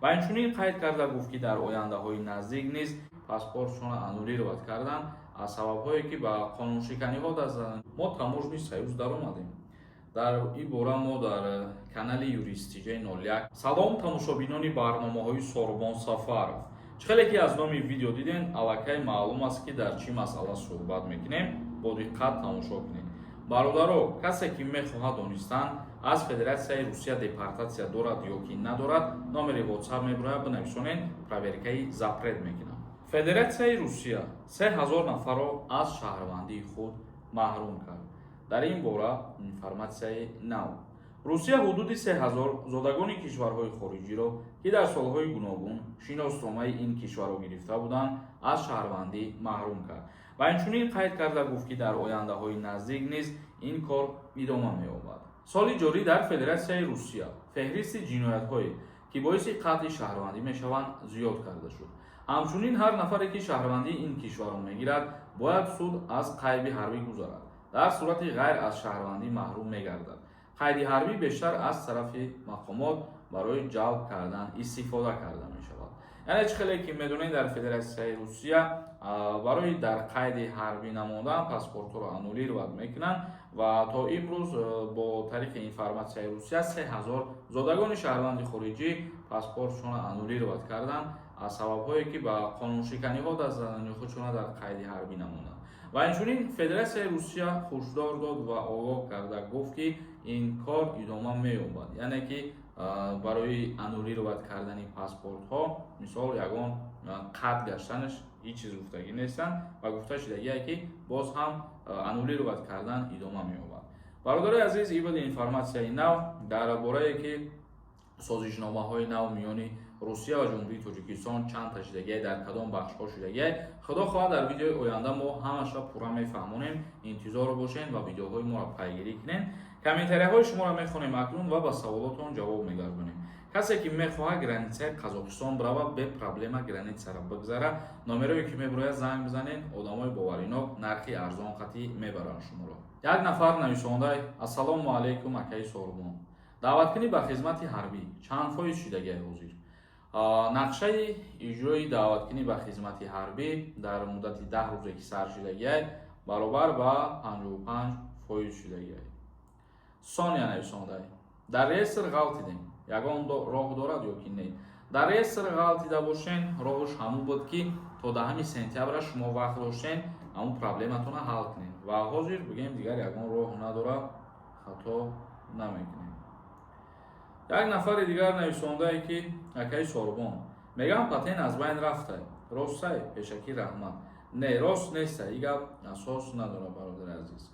Ва инчунин қайд карда гуфт, ки дар ояндаҳои наздик низ паспортшонро аннулировать кардан аз сабабҳое, ки ба қонуншиканиҳо даст заданд. Мо Таможенный союз даромадем. Дар ин бора мо дар канали Юристиҷаи 01. Салом, тамошобинони барномаҳои Сорбон Сафаров. Чӣ хеле ки аз номи видео диден, аллакай маълум аст, ки дар чӣ масъала суҳбат мекунем. Бо диққат тамошо кунед, бародаро. Касе ки мехоҳад донистан, аз Федератсияи Русия депортатсия дорад ё ки надорад, номери WhatsApp мебурояд, бинависонед, проверкаи запрет мекунам. Федератсияи Русия 3000 нафарро аз шаҳрвандии худ маҳрум кард. Дар ин бора информатсияи нав. Русия ҳудуди 3000 зодагони кишварҳои хориҷиро, ки дар солҳои гуногун шиносномаи ин кишварро гирифта буданд, аз шаҳрвандӣ маҳрум кард. Ва инчунин қайд карда гуфт, ки дар ояндаҳои наздик низ ин кор идома меёбад. Соли ҷорӣ дар Федератсияи Русия феҳристи ҷиноятҳое, ки боиси қатъи шаҳрвандӣ мешаванд, зиёд карда шуд. Ҳамчунин ҳар нафаре, ки шаҳрвандии ин кишварро мегирад, бояд суд аз қайби ҳарбӣ гузарад, дар сурати ғайр аз шаҳрвандӣ маҳрум мегардад. Қайди ҳарбӣ бештар аз тарафи мақомот барои ҷалб кардан истифода карда мешавад. Яъне, чӣ хеле ки медонед, дар Федератсияи Русия барои дар қайди ҳарбӣ намондан паспортҳоро аннулировать мекунанд. Ва то имрӯз бо тариқи информатсияи Русия 3000 зодагони шаҳрванди хориҷӣ паспортшонро аннулировать карданд аз сабабҳое, ки ба қонуншиканиҳо даст заданд ё худшонро дар қайди ҳарбӣ намонданд. Ва инчунин Федератсияи Русия ҳушдор дод ва огоҳ карда гуфт, ки ин кор идома меёбад, яъне ки барои аннулировать кардани паспортҳо, мисол, ягон қатъ гаштанаш ҳеҷ чиз гуфтагӣ нестанд ва гуфта шудагие, ки боз ҳам аннулировать кардан идома меёбад. Бародарои азиз, ин буд информатсияи нав дар борае, ки созишномаҳои нав миёни Русия ва Ҷумҳурии Тоҷикистон чанд та шудагиай, дар кадом бахшҳо шудагиай. Худо хоҳад, дар видеои оянда мо ҳамаша пурра мефаҳмонем. Интизор бошед ва видеоҳои моро пайгирӣ кунед. Комментарияҳои шуморо мехонем акнун ва ба саволотон ҷавоб мегардонем. Касе ки мехоҳад границаи Қазоқистон бирава, бе проблема границара бигзара, номерое ки мебирояд, занг бизанед. Одамои боваринок нархи арзон қатъӣ мебаранд шуморо. Як нафар нависондай: «Ассалому алайкум, акаи Сорбон, даъваткунӣ ба хизмати ҳарбӣ чанд фоиз шудагиай ҳозир?» Нақшаи иҷрои даъваткунӣ ба хизмати ҳарбӣ дар муддати 10 рӯзе ки сар шудагиай, баробар ба 55% шудагиай. Соня нависондай: «Дар реестр ғалтидем, ягон роҳ дорад ё ки не?» Дар реестр ғалтида бошен, роҳш ҳамун буд, ки то 10 сентябра шумо вақт доштен, ҳамун проблематонро ҳал кунед. Ва ҳозир бигем, дигар ягон роҳ надорад, хато намекунем. Як нафари дигар нависондае, ки «Акаи Сорбон, мегам, патент аз байн рафтай, ростай? Пешакӣ раҳмат». Не, рост нестай, и гап асос надорад, бародари азиз.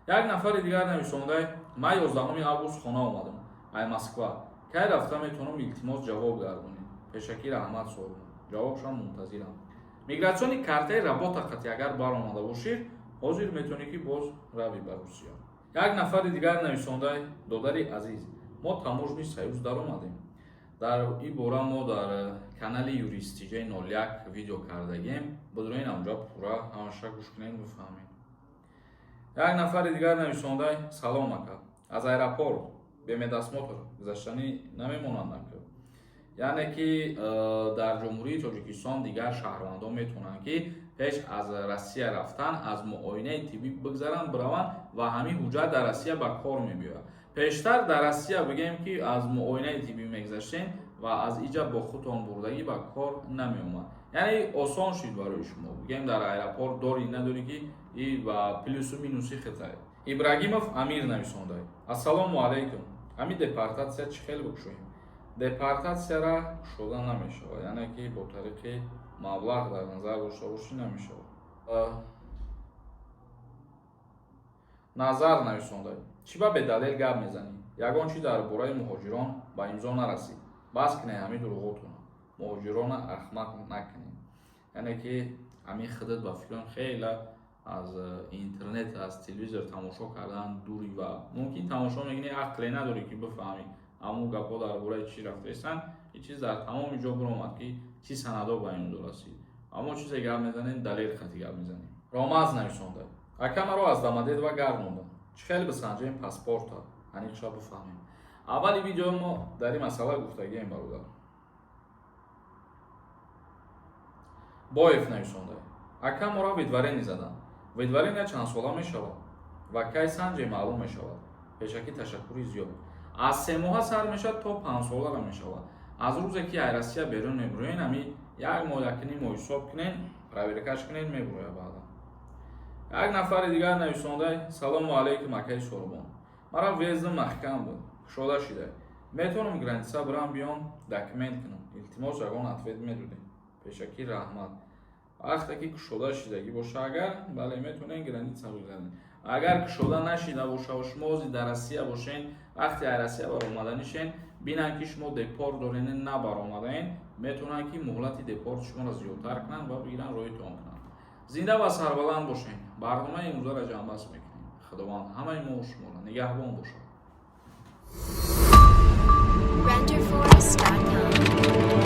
Як нафари дигар нависондай: «Ман 11 август хона омадам ай Москва, кай рафта метавонам? Илтимос, ҷавоб гардонед. Пешакӣ раҳмат, Сорбон». Ҷавобшам мунтазирам. Миграционный картаи работа қати агар баромада бошед, ҳозир метавонӣ, ки боз рави ба Русия. Як нафари дигар нависондай: «Додари азиз, мо Таможенный союз даромадем». Дар ин бора мо дар канали Юристиҷаи 01 видео кардагем, будроин онҷа пурра ҳамаша гӯш кунед, бифаҳмед. Як нафари дигар нависондай: «Салом, ака, аз аэропорт бе медосмотр гузаштанӣ намемонанд, ака?» Яъне ки дар Ҷумҳурии Тоҷикистон дигар шаҳрвандон метавонанд, ки пеш аз Россия рафтан аз муоинаи тиббӣ бигзаранд, бираванд ва ҳамин ҳуҷҷат дар Россия ба кор мебиёяд. Пештар дар Россия, бигем, ки аз муоинаи тиббӣ мегузаштем ва аз иҷа бо худтон бурдагӣ ба кор намеомад. Яъне осон шуд барои шумо, бигем, дар аэропорт дорӣ надорӣ, ки и ба плюсу минуси хитае. Ибрагимов Амир нависондай: «Ассалому алайкум, ҳамин депортатсия чӣ хел бикушоем?» Депортатсияра кушода намешавад, яъне ки бо тариқи маблағ дар назар дошта бошӣ, намешавад. Назар нависондай: «Чӣ ба бедалел гап мезанӣ? Ягон чӣ дар бораи муҳоҷирон ба имзо нарасид. Бас кунед ҳамин дурӯғотона, муҳоҷирона ахмақ накунед». Яъне ки ҳамин худат ба фикрам хеле аз интернет, аз телевизор тамошо кардан дури ва мумкин тамошо мекунӣ, ақле надорӣ, ки бифаҳмӣ ҳамун гапҳо дар бораи чӣ рафтаистанд. Ин чиз дар тамоми ҷо биромад, ки чӣ санадҳо ба имзо расид. Аммо чизе гап мезанем, далел хати гап мезанем. Ромаз нависонда: «Ака, маро аз Домодедово гардонданд, чӣ хел бисанҷем паспорта, аниқша бифаҳмем?» Аввали видео мо дар ин масъала гуфтагием, бародар. Боев нависонда: «Ака, моро выдворение задан. Выдворение чанд сола мешавад ва кай санҷе маълум мешавад? Пешакӣ ташаккури зиёд». Аз 3 моҳа сар мешавад, то 5 солара мешавад. Аз рӯзе ки ай Россия берун мебуроен, ами як моҳ, якним моҳ ҳисоб кунен, проверкаш кунен, мебуроя баъдан. Як нафари дигар нависонда: «Салому алайкум, акаи Сорбон. Мара въездам маҳкам буд, кушода шида, метавонам граница бирам, биём, документ кунам? Илтимос, ягон ответ медодем. Пешакӣ раҳмат». Вақте ки кушода шидагӣ боша агар, бале, метавонем граница бигзарем. Агар кушода нашида боша ва шумо ози дар Россия бошен, вақте ай Россия баромаданишен, бинанд, ки шумо депорт дорен, набаромадаен, метавонанд, ки муҳлати депорти шуморо зиёдтар кунанд ва бигиранд, роҳитон кунанд. Зинда ва сарбаланд бошен. Барномаи имрӯзаро ҷамъбаст мекунем. Худованд ҳамаи мо шуморо нигаҳбон бошад. Renderforest.com.